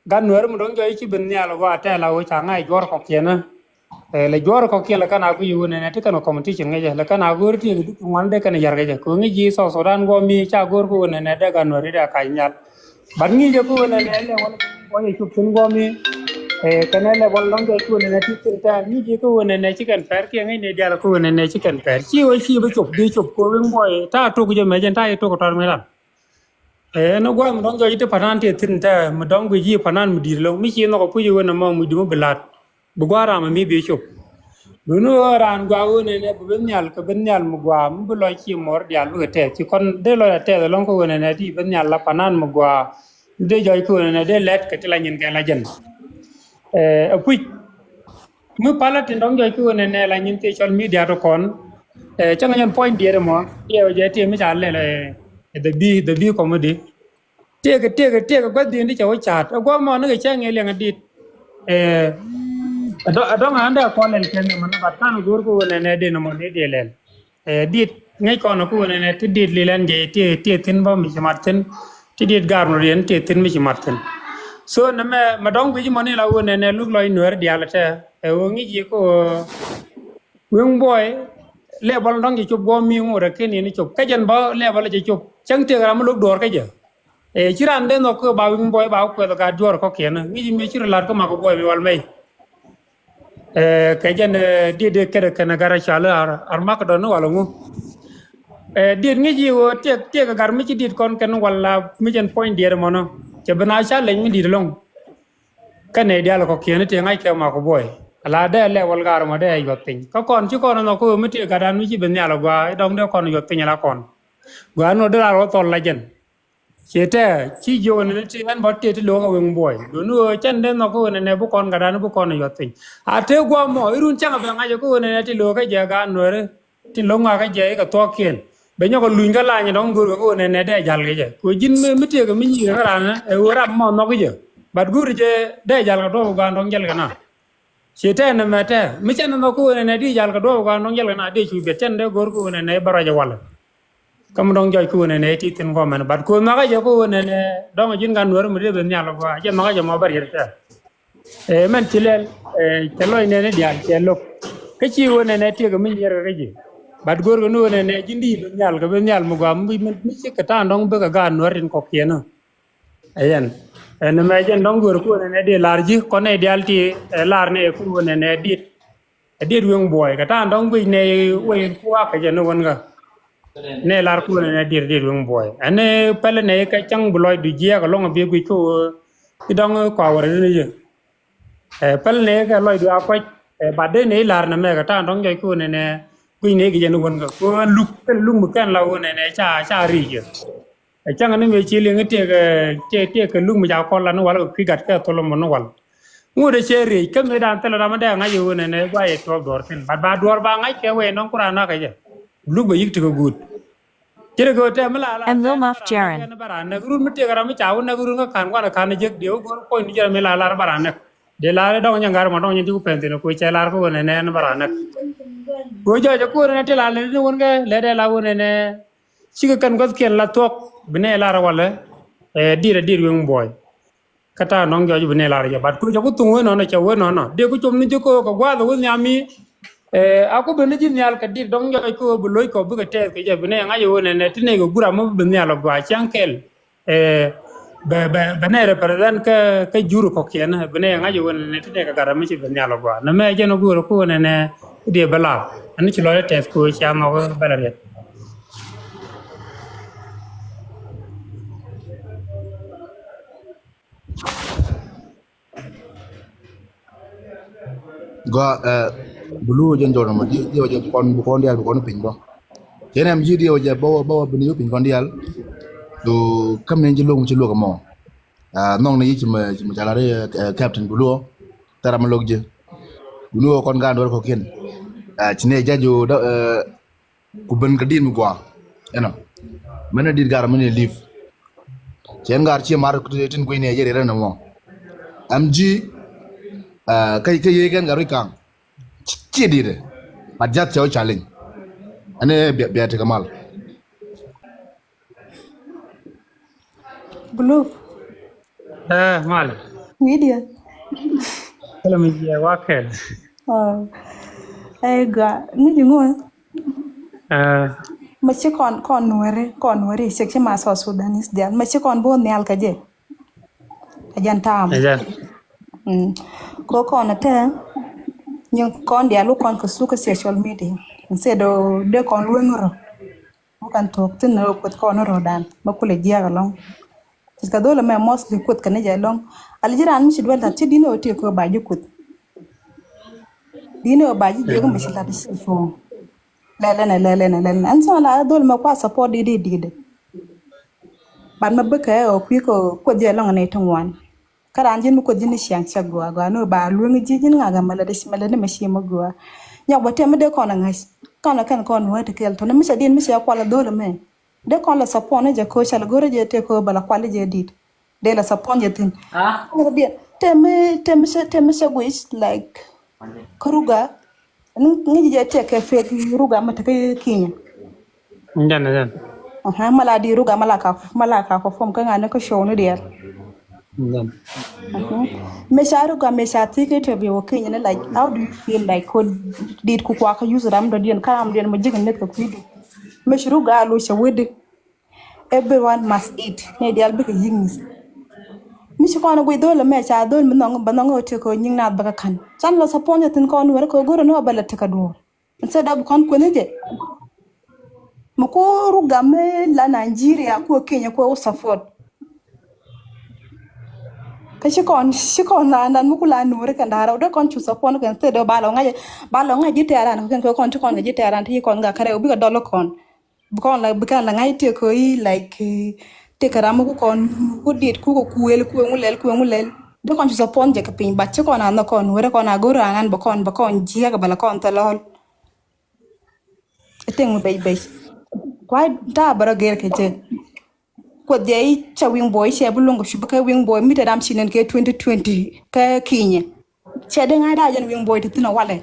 Gat nuɛɛr mi dɔ̱ŋ jɔc i̱ ci ben nhial ɣɔaa tɛl a ɣöö ca ŋa̱c juɔ̱ɔ̱r kɔ̱kiɛn. Ɛ lɛ juɔ̱ɔ̱r kɔ̱kiɛn lɛ kɛn a guic ɣöö nɛnɛ ti kɛn kɔmiticin ŋäcɛ lɛ kɛn a go̱o̱r ti kɛ duk ŋuan dee kɛn yar kɛ jɛ kɛ ŋi̱c ji̱ South Sudan guɔ̱ɔ̱mi ca go̱o̱r kɛ ɣöö nɛnɛ dee gat nuɛɛr i̱ dee a kac nhial. Bat ŋi̱c jɛ kɛ ɣöö nɛnɛ lɛ wal guɔ̱c ɛ cop thi̱n guɔ̱ɔ̱mi. Ɛ kɛnɛ lɛ wal dɔ̱ŋ jɔc kɛ ɣöö nɛnɛ ti thi̱n tɛn ŋi̱c jɛ kɛ ɣöö nɛnɛ ci kɛn pɛr kiɛ ŋi̱c ni diaal kɛ ɣöö nɛnɛ ci kɛn pɛr ci ɣöö ci bi cop bi cop kɛ ɣöö wi̱ŋ buɔy ta̱a̱ tok jɛ mɛ jɛn ta̱a̱ ci tok kɛ tɔr mi ran. Ɛn gua̱a̱th mi dɔ̱ŋ jɔc ti panan ti thi̱n tɛ mi dɔ̱ŋ guic yi panan mi di̱i̱t lo̱ŋ mi ci nhɔk a puc iwen ɛmɔ mi di̱t mi bi la̱t. Bi gua̱a̱th ram mi bi cop. Duni ɣöö raan gua̱a̱k ɣöö nɛnɛ bi ben nhial kɛ ben nhial mi gua̱a̱ mi bi lɔc ci mɔr diaal bikɛ tɛth ci kɔn dee lɔc a tɛth ɛlɔ̱ŋ kä ɣöö nɛnɛ di ben nhial la panan mi gua̱a̱. Dee jɔc kä ɣöö nɛnɛ dee lɛt kɛ ti la nyin kɛ la jɛn. Ɛ puc mi palä tin dɔ̱ŋ jɔc kä ɣöö nɛnɛ la nyin ti cɔl mi diaat kɔn. Cäŋ nyɛn puɔ̱ny diɛɛr ɛmɔ tiɛɛw jɛ ti mi ca lɛl ɛ the bi the bi comedy. Tiek tiek tiek gua̱th di̱n ti cɛ wä ca̱a̱t ɛ gua̱th mɔ ni kɛ cɛ ŋi̱i̱c liɛŋ adit. Ɛ dɔ̱ŋ an dee kɔn lɛl kɛn ni mɔ ni bat kan go̱o̱r kä ɣöö nɛnɛ di̱n mɔ ni diɛ lɛl. Ɛ dit ŋäc kɔn kä ɣöö nɛnɛ ti dit lilɛn jɛ ti ti thi̱n bä mi ci mat thi̱n. Ti dit gar nɔ riɛn ti thi̱n mi ci mat thi̱n. So nɛmɛ mɛ dɔ̱ŋ guic mɔ ni la ɣöö nɛnɛ luk lɔc nueer diaal tɛ ɛ ɣöö ŋi̱c yi kä ɣöö Weŋ buɔy level dɔ̱ŋ cɛ cop guɔ mi ŋot ɛ ken yɛn cop kä jɛn bä level cɛ cop cäŋ tiek ram mi lo̱k duɔ̱ɔ̱r kä jɛ. Ɛ ci ran den nhɔk kä ba weŋ buɔy ba wä kuɛth gat juɔr kɔkiɛn ŋi̱c mi ci ri lat kä mak buɔy mi wal mɛy. Ɛ kɛ jɛn ɛ diet diet kɛt ɛ kɛn ɛ gat ɛ cal ar ar mak dɔn ni wal ŋu. Ɛ diet ŋi̱c yi ɣöö tiek tiek ɛ gat mi ci diet kɔn kɛn wal la mi jɛn puɔ̱ny diet ɛmɔnɔ cɛ bi na ca leny mi diet ɛlɔ̱ŋ. Kä nɛy diaal kɔ̱kiɛn ti ŋa̱ckɛ mak buɔy ala dee lɛwal gaar mɔ dee yuɔth piny kä kɔn ci kɔn nhɔk kä ɣöö mi tëë gatdan mi ci bi nhial ɛ gɔaa i̱ dɔ̱ŋ dee kɔn yuɔth piny ala kɔn. Gɔaa ni ɣöö dee lar wä thɔl la jɛn. Ciɛ tɛɛ ci jiök ni ti ɛn bä tëë ti lo̱o̱k ɛ weŋ buɔy duɔ̱ni ɣöö cɛn dee nhɔk kä ɣöö nɛnɛ bi kɔn gatdan bi kɔn yuɔth piny. A tëë gua̱a̱th mɔ i̱ run cäŋ ɛ bɛ ŋa̱c ɛ kä ɣöö nɛnɛ ti lo̱o̱k kä jɛ gaat nuääri. Tin lo̱ŋ ŋakä jɛ ikɛ thuɔ̱kiɛn ben nyɔkɛ luny kä lany dɔ̱ŋ go̱o̱rkɛ kä ɣöö nɛnɛ dee ja̱l kɛ jɛ kɛ ɣöö ji̱n mi mi tiɛɛkɛ mi nyiikɛ kä raan ɛ ɣöö rap mɔ nhɔk kɛ jɛ. But go̱o̱r jɛ dee ja̱l kɛ duɔ̱ɔ̱p gua̱a̱n dɔ̱ŋ jɛl kɛ na. Ci tɛn ɛmɛ tɛ mi cɛn ɛn nhɔk kä ɣöö nɛnɛ di ja̱l kɛ duɔ̱ɔ̱p gua̱a̱n dɔ̱ŋ jɛl kɛ na dee cu biɛt cɛn dee go̱o̱r kä ɣöö nɛnɛ i̱ bä ruac ɛ walɛ. Kä mi dɔ̱ŋ jɔc kä ɣöö nɛnɛ i̱ ti thi̱n gɔmɛn but kɛ ɣöö nhɔkä jɛ kä ɣöö nɛnɛ dɔ̱ŋ ji̱n gat nuäär mi dee ben nhial ɛ gua̱a̱ jɛ nhɔkä jɛ mɔ bä riɛt tɛ. Ɛ mɛn ci lɛl ɛ cɛ lɔc nɛn i̱ diaal cɛ lo̱k. Kä ci ɣöö nɛnɛ tiek mi nyier kɛ kä ji̱. Bat go̱o̱r kɛ ni ɣöö nɛnɛ ji̱n di bi nhial kɛ bi nhial mi gɔaa mi mi ci kɛ ta̱a̱n dɔ̱ŋ bikɛ gaat nuäär tin kɔ̱kiɛn ɔ. Ɛ yɛn ɛn mɛ jɛn dɔ̱ŋ go̱o̱r kɛ ɣöö nɛnɛ di lar ji̱ kɔn nɛ diaal ti ɛ lar nɛ kɛ ɣöö nɛnɛ dit. Ɛ dit weŋ buɔy kɛ ta̱a̱n dɔ̱ŋ guic nɛ wec ku wakä jɛ ni wän kä. Nɛ lar ku ɣöö nɛnɛ dit dit weŋ buɔy ɛn pɛl nɛ kɛ cäŋ bi lɔcdu jiɛɛk ɛlɔ̱ŋ ɛ bi guic kä ɣöö i̱ dɔ̱ŋ kɔawär ni yɛ. Ɛ päl nɛ kɛ lɔcdu a kuac ɛ bat dee nɛ i̱ la̱r nɛ mɛkɛ ta̱a̱n dɔ̱ŋ jɔc kä ɣöö nɛnɛ guic nɛ kɛ jɛn i̱ wän kä kɛ ɣöö ɛn luk kɛn luk mi kɛn la ɣöö nɛnɛ ca ca ric yɛ. Ɛ cäŋ ni mëë ci liŋ i̱ tiek tiek tiek kɛ luk mi ca kɔl la ni wal kɛ kui̱ gat kɛ thol mɔ ni wal. Ŋot ɛ cɛ ric kä mëë dan thilɛ ram mi dee ŋa̱c ɛ ɣöö nɛnɛ gua yɛ tuɔɔk duɔɔr thi̱n bat ba duɔɔr ba ŋa̱c kɛ wee nɔŋ ku raan nakä jɛ. Luk bɛ yi̱k ti kɛ guut. Cɛ rɛ kɛ ɣöö tɛm mi la la. Ɛn lom af jɛrɛn. Ɛn bä raan näk run mi tëëk ram mi ca wä näk run kä ka̱n gua̱n ka̱n jek diɛ wä go̱r puɔ̱ny ni jɛrɛ mi la lar bä raan näk. Diɛ lar dɔŋ nyɛ ŋa̱r ma dɔŋ nyɛ ti ku pɛn thin ku cɛ lar kä wä nɛ nɛn bä raan näk. Ku jɔc ku wä nɛ ti la lɛ ni wä nɛ lɛ dɛ la wä nɛ nɛ. Cikɛ kɛn gua̱thkiɛn la thuɔ̱k bi nɛ lar walɛ. Ɛ dir ɛ dir weŋ buɔy. Kä ta̱a̱ nɔŋ jɔc bi nɛ lar jɛ bat ku cɛ ku thuŋ wee nɔnɔ cɛ wee nɔnɔ dee ku com ni ji̱ ko̱o̱k kɛ gua̱a̱th wee nhiam mi. Ɛ a ku ben ni ji̱ nhial kɛ dit dɔŋ jɔc ko̱o̱k bi loc kɔ bikɛ tɛɛth kɛ jɛ bi nɛ ŋa̱c wee nɛnɛ ti nɛ kɛ guram mi bi nhial ɔ gua̱a̱ cäŋ kɛl. Ɛ bɛ bɛ bɛ nɛ represent kä kä jur kɔkiɛn bi nɛ ŋa̱c wee nɛnɛ ti nɛ kɛ gat mi ci bi nhial ɔ gua̱a̱ nɛ mɛ jɛn ɔ guur ku wee nɛnɛ. Dee bɛ lar ɛn ci lɔc tɛɛth ko̱o̱k cɛ a nhɔk bɛ lɛ riɛt. Gua ɛ bulu jɛn jɔr nɔmɔ diɛ wä jɛ kɔn bu kɔn dial bu kɔn piny bɔ. Jɛn ɛm ji̱ diɛ wä jɛ bä wä bä wä bini yu piny kɔn dial. Du kam ni ji̱ luɔk mi ci luɔk mɔ. Ɛ nhɔŋ ni yi ci mɛ ci mɛ jala ri ɛ captain bulu wä. Tara ma luɔk ji̱. Bulu wä kɔn gan dɔr kɔkiɛn. Ɛ ci ne jaju dɔ ɛ Ku ben kɛ dit mi gua ɛnɔ mɛn ɛ dit gar mɛn ɛ live. Cɛ ɛn gar ciɛ mar tin guic nɛ jɛ rɛn ɛmɔ. Ɛm ji̱ kä kä yee kɛn gar wi̱c kaŋ. Ciɛ dit ɛ bat jath cɛ wä challenge. Ɛn ɛ bia bia tekɛ mal. Blue. Ɛ mal. Media. Kɛlɛ mi jiɛ wa kɛl. Ɛ gua ni di ŋuɛ. Ɛ ma ci kɔn kɔn nuɛri kɔn nuɛri cek ci ma South Sudanese dial ma ci kɔn bo nhial kɛ jɛ. A jɛn taam. Ɛ jɛn. Ko kɔn tɛ nyi kɔn dial wä kɔn kɛ suk kɛ social media. Instead of de kɔn lueŋ rɔ. Wä kan thuɔ̱k thi̱n ni wä kueth kɔn ni rɔ̱dan ma kulɛ jiɛk ɛlɔ̱ŋ. Cɛ kɛ dhol ɛmɛ mostly Kuoth kɛn jɛ ɛlɔ̱ŋ. Ala ji̱ raan mi ci duel lat ci di̱n ɛ ɣöö tëë kɛ ɣöö ba ji̱ Kuoth. Di̱n ɛ ɣöö ba ji̱ jiök mi ci lat ci cuɔ̱ɔ̱ŋ. Lɛlɛnɛ, lɛlɛnɛ, lɛlɛnɛ. Ɛn cäŋ la dhol mɛ kua support di̱t di̱t di̱t. But mɛ bikɛ ɛ ɣöö kui̱ kɛ Kuoth jɛ ɛlɔ̱ŋ ni ti ŋuan. Kä raan ji̱n mi Kuoth ji̱n ni ciaŋ cɛ gɔaa gɔaa ni ɣöö ba lueŋ ji̱ ji̱n ŋa̱k ɛmɛ lät mɛ lät ni mɛ ci mɛ gɔaa. Nyɔk bɛ tɛm mi dee kɔn ɛ ŋa̱c kɔn ɛ kɛn kɔn wee ti kɛɛl tɔ̱ ni mi cɛ di̱n mi cɛ kual ɛ dhol ɛmɛ. Dee kɔn la support ni jɛ kɛ ɣöö cɛ la go̱rɛ jɛ tëë kɛ ɣöö bɛ la kual jɛ di̱t. Dee la support jɛ thi̱n. Ah. Temi temi temi cɛ guic like kä Ruga. Ni ŋi̱c jɛ tëë kɛ fake Ruga mi te kä Kenya. Jɛn jɛn. Aha, mala di Ruga mala ka mala ka perform kä ŋa̱ni kä show ni diɛl. Jɛn. Mëë ca Ruga mëë ca thi̱i̱ kä interview wä Kenya ni like how do you feel like ko dit ku kua kä use ram dɔ̱diɛn kä ram dɔ̱diɛn mɛ ji̱k nith kɛ kui̱du. Mëë ci Ruga a lo̱c cɛ wetdi. Everyone must eat. Ni dial bikɛ yi̱k mi̱th. Mi ci kɔn guic dhol ɛmɛ ca dhol mi nhɔŋ bɛ nhɔŋ ɛ tëë kɛ nyiŋ naath bɛ kɛ ka̱n. Can lɔ support jɛ thi̱n kɔn wɛr kɛ go̱r ɛn ɣöö bɛ lɛ tekɛ duɔ̱ɔ̱r. Instead of kɔn kuɛn jɛ. Mi ku Ruga mi la Nigeria ku Kenya ku support. Kä ci kɔn ci kɔn la nan mi ku la nuɔri kɛ nda̱rä wä dee kɔn cu support kɛ instead of ba lɔ ŋa̱c ba lɔ ŋa̱c ji̱ tɛ̈ran kɛ kɛn kɛ kɔn ci kɔn kɛ ji̱ tɛ̈ran ti ci kɔn gak kärɛ wä bikɛ dɔl kɔn. Bi kɔn la bi kɛn la ŋa̱c tëë kɛ i̱ like tëë kɛ ram mi ku kɔn ku dit ku kɛ kuël ku eŋu lɛl ku eŋu lɛl. Dee kɔn ci support jɛ kɛ piny but ci kɔn a nhɔk kɔn wä dee kɔn a go̱r anan bɛ kɔn bɛ kɔn jiɛk bɛ la kɔn thilɔl. Ɛ tëŋ mi bɛc bɛc. Kuay ta̱a̱ bä rɔ gɛr kɛ jɛ. Kuoth jɛ i̱ cɛ Wing Boy cɛ bi luŋ kɛ cup kä Wing Boy mi te ram ci nɛn kɛ twenty twenty kä Kenya. Cɛ dee ŋa̱c da̱a̱ jɛn Wing Boy te thi̱n ɛ walɛ.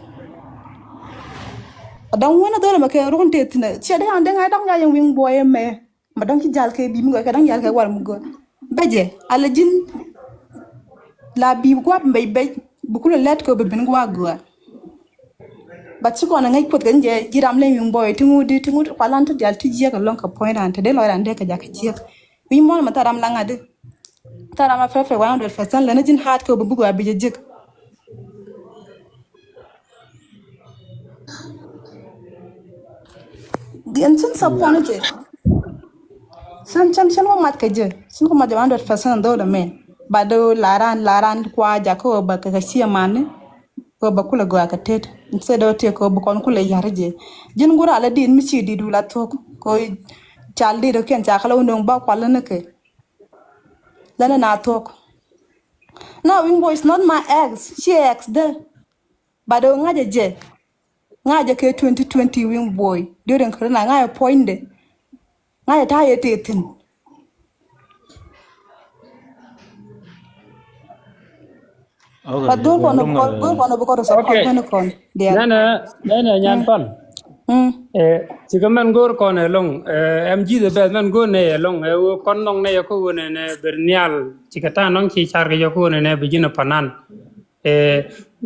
Ɛ dɔ̱ŋ wen ɛ dhol ɛmɛ kɛ run te thi̱n ɛ cɛ dee ŋa̱c da̱a̱ jɛn Wing Boy ɛmɛ. Ma dɔ̱ŋ ci jal kɛ bi mi gɔaa kɛ dɔ̱ŋ jal kɛ wal mi gɔaa. Bɛ jɛ ala ji̱n la bi gua̱p bɛc bɛc bi kulɛ lɛt kɛ bi ben gua̱a̱k gɔaa. But ci kɔn a ŋäc Kuoth kɛ ni jɛ ji̱ ram leny Wing Boy ti ŋut di ti ŋut kualan ti dial ti jiɛk alɔŋ kɛ puɔ̱ny ran te dee lɔc ran dee kɛ jak kɛ jiɛk. Wi̱c muɔ̱n mɛ tharam la ŋa̱t di tharam a fɛfɛ one hundred percent lɛn ni ji̱n haat kɛ bi bi gɔaa bi jɛ jiɛk. Gin cin support ni jɛ. Cin cin cin wä mat kɛ jɛ cin wä mat jɛ one hundred percent dhol amɛ. Ba do laran laran kua ja kɛ wä ba kɛ kɛ cie mani. Wä ba kulɛ gɔa kɛ tet instead of tiɛ kɛ wä ba kɔn kulɛ yar jɛ. Jin gura la din mi ci di du la thok ko cal di do kiɛn ca kala wundong ba kwal ni kɛ. Lɛn na thok. No, Wing Boy is not my ex. Ci ex de. But ŋa̱cä jɛ ŋa̱cä kɛ twenty twenty Wing Boy during corona ŋa̱cä puɔ̱nydɛ. Ŋa̱cä ta̱a̱ yɛ tëë thi̱n. But go̱o̱r kɔn go̱o̱r kɔn bi kɔn rɔ support kɔn kɔn diɛl. Nɛnɛ nɛnɛ nyan pan. Cikɛ mɛn go̱o̱r kɔn ɛlɔŋ. Ɛm ji̱ the best mɛn go̱o̱r nɛ ɛlɔŋ ɛ wä kɔn nɔŋ nɛ yɛ kä wä nɛnɛ ber nhial cikɛ ta̱a̱ nɔŋ ci car kɛ yɛ kä wä nɛnɛ bi ji̱n ɛ panan.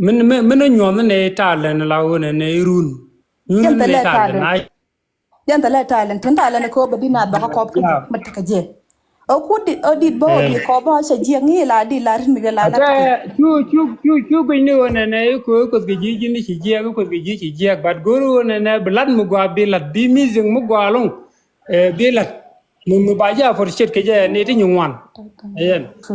Min min min nyuɔn ne talent la wone ne run. Nyuɔn ne talent. Jɛn thilɛ talent tin talent ko bɛ di na bɛ kɔp kɛ mɛ tekɛ jɛ. O ku di o di bɔ di kɔp bɔ sɛ jiɛ ŋi la di la rin mi la la. Cu cu cu cu guny ni wone ne ko ko ke ji ji ni ci jiɛ ko ke ji ci jiɛ but gor wone ne bi lat mi gua bi lat bi music mi gua lung. Bi lat mi mi ba jɛ appreciate kɛ jɛ ni ti nyi ŋuan. Ɛyɛn. Cu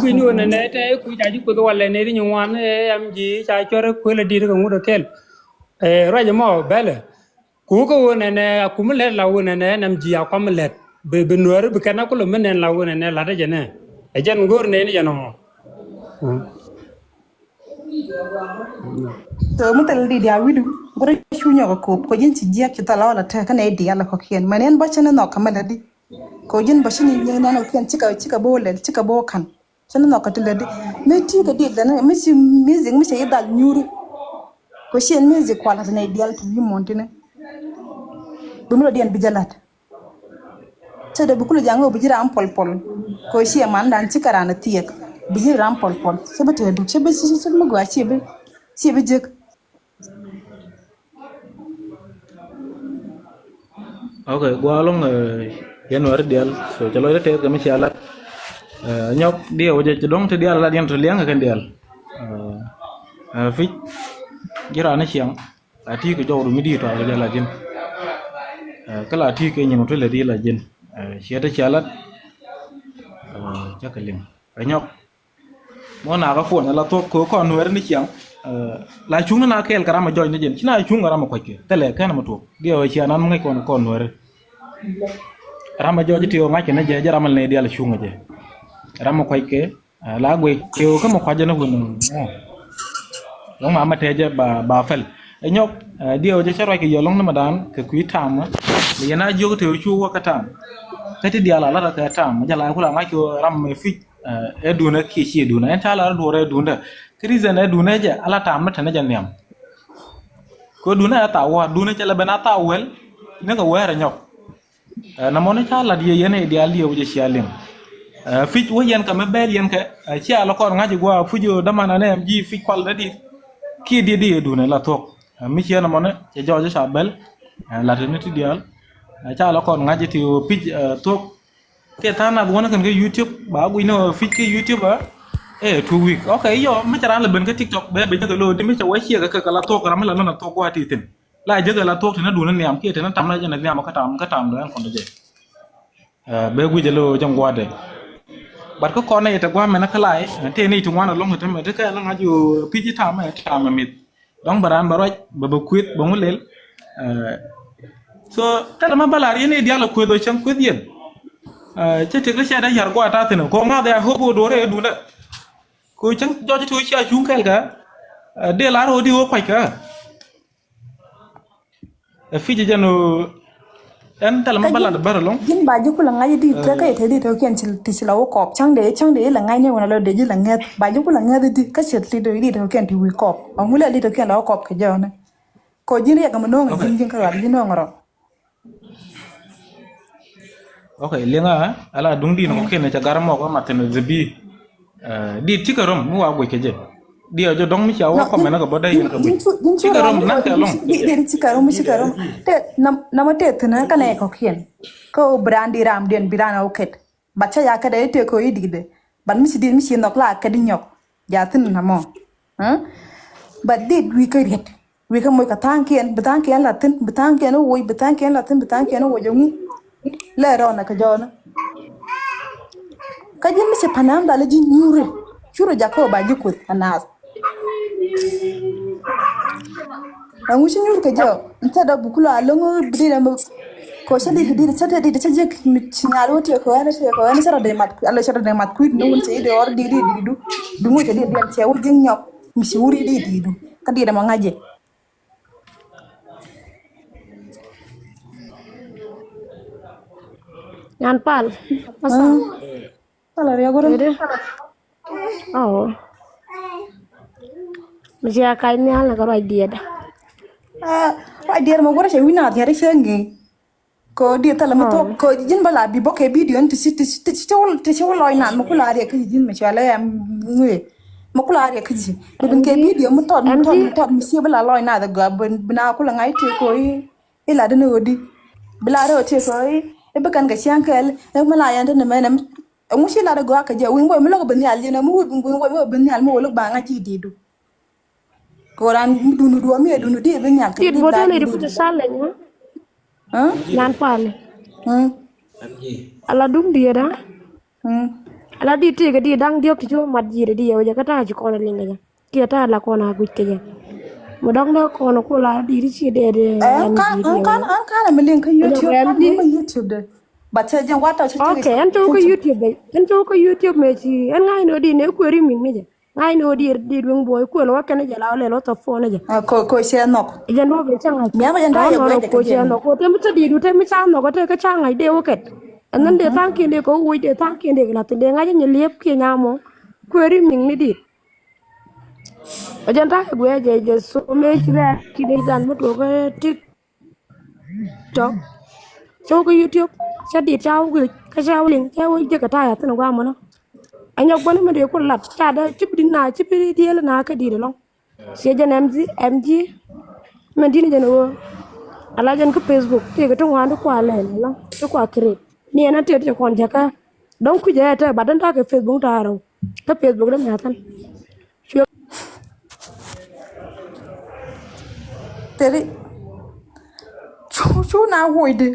gui̱ni wä nɛnɛ te ku ca ji̱ kuoth walɛ ni ti nyi ŋuan. Ɛm ji̱ ca cuɛr kuël adit kɛ ŋut akɛl. Ruac ɛmɔ bɛlɛ. Ku kä wä nɛnɛ a kum lɛt la wä nɛnɛ ɛn ɛm ji̱ a kuam lɛt bi bi nuääri bi kɛn a kulɛ mi nɛn la wä nɛnɛ lat jɛ nɛ. Ɛ jɛn go̱r nɛni jɛn ɔmɔ. So mi thil di dia widu gure cu nyɔk a kop ko jin ci jiɛk ci thal awal a tek kene dial ko kien men en ba cin nok ka mala di ko jin ba cin ni nan ko kien cika cika bo lel cika bo kan cin nok ka tile di mi ti ka di lene mi ci music mi ci dal nyuru ko cin music kwala ne dial tu yimon tine. Bi mi lo dien bi jalat. Cɛ dee bi kulɛ jaŋ ɣöö bi ji̱ ram pɔl pɔl. Kɛ ɣöö ciɛ mandan cikɛ ran ɛ thiɛk bi ji̱ ram pɔl pɔl. Cɛ bi tɛɛ duk cɛ bi ci ci mi gɔaa ciɛ bi ciɛ bi jek. Ok, gua̱a̱ lɔŋ yɛn wɛr diɛl. So cɛ lɔc rɛ tɛth kɛ mi cia lat. Nyɔk diɛ wä jɛ ci dɔŋ ti diɛl lat yɛn ti liɛŋ kɛ kɛn diɛl. Fic ji̱ ran ni ciɛŋ. La ti kɛ jɔwdu mi di̱i̱t tuaak kɛ jɛ la ji̱n. Kä la ti kɛ nyin wä ti lɛ di la ji̱n. Ciɛ ti cia lat. cä kɛ liŋ. Ɛ nyɔk. Mɔ na kä puɔn ala thuɔk kɛ kɔn nuɛɛri ni ciaŋ. La cuŋ ni na kɛɛl kɛ ram a jɔc ni jɛn. Ci na cuŋ kɛ ram a kuackɛ. Thilɛ kɛn a ma tuɔk. Diɛ wä ciaŋ nan ŋäc kɔn kɔn nuɛɛri. Ram a jɔc ti ɣöö ŋa̱ckɛ ni jɛ, jɛ ram a lɛ diaal cuŋ jɛ. Ram a kuackɛ. La guic kɛ ɣöö kä ma kuackɛ ni wun. Lɔŋ ma ma tɛcɛ ba ba pɛl. Ɛ nyɔk. Diɛ wä jɛ cä ruac kɛ yɛ lɔŋ ni ma dan kɛ kui̱ tam. Yɛn a jiök ti ɣöö cu wä kä tam. Kä ti diaal a lat kɛ tam. Jɛ la kula ŋa̱c kɛ ɣöö ram mɛ pi̱c. Ɛ duundä kiɛ ciɛ duundä, ɛn ta̱a̱ la rɔ duɔrɛ duundä. Kä reason ɛ duundä jɛ ala tam ni tɛnɛ jɛ nhiam. Kɛ duundä ɛ thaw wä duundä cɛ lɛ ben a thaw wɛl. Ni kɛ wɛɛr ɛ nyɔk. Ɛ na mɔni ca lat yɛ yɛn ɛ diaal diɛ wä jɛ cia liŋ. Ɛ pi̱c wä yɛn kɛ mi bɛɛl yɛn kɛ. Ɛ cia lɔ kɔn ŋa̱c ɛ gua̱a̱ puc ɛ däman anɛ ɛm ji̱ pi̱c kual dä di̱t. Kiɛ diɛ diɛ duundä la thuɔ̱k. Ɛ mi ciɛ na mɔni cɛ jɔɔc ca bɛl. Ɛ lat ni ti diaal. Ɛ ca lɔ kɔn ŋa̱c ɛ ti ɣöö pi̱c ɛ thuɔ̱k. Kɛ tha̱a̱ŋ nath wänä kɛn kä YouTube ba guic ni ɣöö pi̱c kä YouTube a. Ɛ two week. Okay, yɔ mi cɛ raan lɛ ben kä TikTok bɛ ben jäkɛ lo̱o̱ di mi cɛ wä ciɛ kɛ kɛ la thuɔ̱k ram mi la nɔn a thuɔ̱k gua̱a̱ ti thi̱n. La jäkɛ la thuɔ̱k ti na duundä nhiam kiɛ ti na tam na jɛ na nhiam kä tam kä tam dɔ̱ ɛn kɔn dɔ̱ jɛ. Bɛ guic ɛ lo̱o̱ jɛ ŋua̱dɛ. But kä kɔn nɛ yɛ tɛ gua̱a̱ mɛn kä lai tëë ni ti ŋuan alɔŋ tɛ mɛ ti kɛ la ŋa̱c ɣöö pi̱c i̱ tam ɛ tam ɛ mi̱th. Dɔ̱ŋ bɛ raan bɛ ruac bɛ bɛ kueth bɛ ŋu lel. So tɛlɛ ma bä lar yɛn i̱ diaal ɛ kueth ɔ cäŋ kueth yɛn. Cä tëk rɛ cɛ dee yar gua̱a̱ ta̱thi̱n kɔ ŋa̱th ya ho̱p ɣöö duɔ̱ɔ̱r ɛ duundä. Kɔ cäŋ jɔc ti ɣöö cia cuŋ kɛl kä dee lar ɣöö di ɣöö kuac kä. Ɛ pi̱c jɛn ɣöö Ɛn thilɛ mi bä lat bär ɛlɔ̱ŋ. Ji̱n ba ji̱ kulɛ ŋa̱c i̱di tekɛ i̱ te di te kiɛn ti ci la wä kɔɔp cäŋ de cäŋ de ilɛ ŋa̱c ni wun alɔ de ji̱ la ŋäth ba ji̱ kulɛ ŋäth i̱di kä ciɛ ti de i̱di te kiɛn ti wi̱i̱ kɔɔp. Ɔŋu lɛ i̱di te kiɛn la wä kɔɔp kɛ jɛ ɔni. Kɔ ji̱n riɛk mi no̱o̱ŋ ji̱n ji̱n kä ɣa̱t ji̱ no̱o̱ŋ rɔ. Ok, liŋa ala duŋ di nɔmɔ kiɛn ca gar mɔk ma thin the bi. Di ti kɛ rom mi wa guic kɛ jɛ. Di a jɔ dɔŋ mi ca wa kɔmɛ na kɛ bɔ dɛ yɛn kɛ guic. Ti kɛ rom nan kɛ lɔŋ. Di di ti kɛ rom ti kɛ rom. Te nama te thin ka nɛ kɔ kiɛn. Ko brand di ram den bi ran a oket. Ba ca ya kɛ dɛ te ko i di de. Ban mi ci di mi ci nɔk la kɛ di nyɔk. Ja thin na mɔ. Ba di wi kɛ riet. Wi̱i̱ kä moc kɛ tha̱a̱ŋkiɛn bi tha̱a̱ŋkiɛn la thi̱n bi tha̱a̱ŋkiɛn woc bi tha̱a̱ŋkiɛn la thi̱n bi tha̱a̱ŋkiɛn woc aŋu. Lɛ rɔɔnɛ kɛ jɔɔnä. Kä ji̱n mi ci pa̱n ɛn dhal ji̱ nyuuri. Curɛ jakä ɔ ba ji̱ kuth anath. Aŋu ci nyuur kɛ jɛ ɔ. Instead of bi kulɔ a loŋ bi dit ɛmɛ. Kɛ ɔ cä dit dit cä dit dit cä ji̱ mi ci nyaal wä tiɛ kɛ ɣän tiɛ kɛ ɣän cä rɔ dee mat kui̱ alɛ cä rɔ dee mat kui̱ ni wun cɛ i̱ dee ɣɔr dit dit dit du. Duŋ wä cɛ dit dit cɛ wä ji̱ nyɔk. Mi ci wuri di di du. Kä di dama ŋa̱c jɛ. Nyan pal. Asa. Pal a riak wuri. Ede. Oh. Mi cia kac nhial na kä ruac diet. Ah, ruac diet ma wuri cɛ wi̱n a thiat cɛ ŋi̱. Kɛ ɣöö diɛ thilɛ mi thuɔ̱k kɛ ɣöö ji̱n bä la bi bä kɛ bidio ni ti ci ti ci ti ci wä lɔc nan mi kula riɛk kä ji̱ ji̱n mi cɔalɛ ɛm ŋuëë mi kula riɛk kä ji̱ mi bin kɛ bidio mi tɔt mi tɔt mi tɔt mi ci bä la lɔc nath agɔaa bin bin a kula ŋa̱c tëë kɛ ɣöö i̱ i̱ lat ni ɣöö di bi la rɛw tëë kɛ ɣöö i̱ i̱ bi kɛn kɛ ciaŋ kɛɛl i̱ mi la yɛn te ni mɛn ɛm ɛŋu ci lat agɔaa kɛ jɛ wi̱i̱ wä mi lo̱k bi nhial yɛn ɛm wi̱i̱ wä mi wä bi nhial mi wä lo̱k ba ŋa̱c i̱ di̱i̱du. Kɛ ɣöö raan duni duɔ̱ɔ̱p mi ɛ duni di̱i̱t bi nhial kɛ di̱i̱t bi da̱a̱c di̱i̱t. Nan pali. Ala duŋ diet a. Ala di̱i̱t tëëkɛ di̱i̱t da̱ŋ diɔ̱k ti ci wä mat ji̱i̱t ɛ di̱i̱t ɛ wecɛ kä ta̱a̱ ci kɔn ɛ liŋ kɛ jɛ kiɛ ta̱a̱ la kɔn a guic kɛ jɛ. Mi dɔ̱ŋ dee kɔn ɛ kula di̱i̱t ci dee dee. Ɛn kan ɛn kan ɛn kan ɛ mi liŋ kä YouTube kan mi YouTube dee. But cɛ jɛ wat tɔ cɛ cɛ. Ok, ɛn cɛ wä kä YouTube dee ɛn cɛ wä kä YouTube mɛ ci ɛn ŋa̱c ni wä di̱i̱t ni kueri mi̱ŋ ni jɛ. Ŋa̱cni ɣöö diet diet weŋ buɔy kuël wä kɛn jɛ la wä lɛl wä thɔp puɔ̱n jɛ. Kɔ kɔ cɛ nhɔk. Jɛn duɔ̱p i̱ cɛ ŋa̱c. Mia̱ bä jɛn ta̱a̱ yɛ guɛc jɛ kɛ jɛn nhɔk kɔ te mi cä diet wä te mi ca nhɔk wä te kä ca ŋa̱c dee wä kɛt. Ɛn nän dee tha̱a̱ŋkiɛn dee kɛ wä woc dee tha̱a̱ŋkiɛn dee kɛ la̱th dee ŋa̱c jɛ nyɛ liep kiɛ nyam mɔ. Kuëri mi̱ŋ ni diet. Ɛ jɛn ta̱a̱ yɛ guɛc jɛ jɛ so mëë ci rɛ̈ɛ̈r ki̱n i̱ gan mi tuɔɔk kä tik. Tɔk. Cä wä kä YouTube cä dit ca wä guic kä ca wä liŋ cä wä jiäk kɛ ta̱a̱ yath thi̱n gua̱a̱ mɔnä. Ɛ nyɔk bäni mi dee ku lat ca dee ci bi dit na ci bi dieel na kä dit ɛlɔ̱ŋ. Ciɛ jɛn ɛm ji̱ ɛm ji̱. Mɛn di̱n jɛn ɣöö ala jɛn kä Facebook tëëkɛ ti ŋuan ti kua lɛl ɛlɔ̱ŋ ti kua create. Ni ɛn a tëë ti cɛ kɔn jäkä. Dɔ̱ŋ kui̱cɛ ɛ tɛ bat däŋ ta̱a̱ kɛ Facebook ta̱a̱ rɛw kä Facebook däŋ yath thi̱n. Teri cu cu na wuɔcdɛ.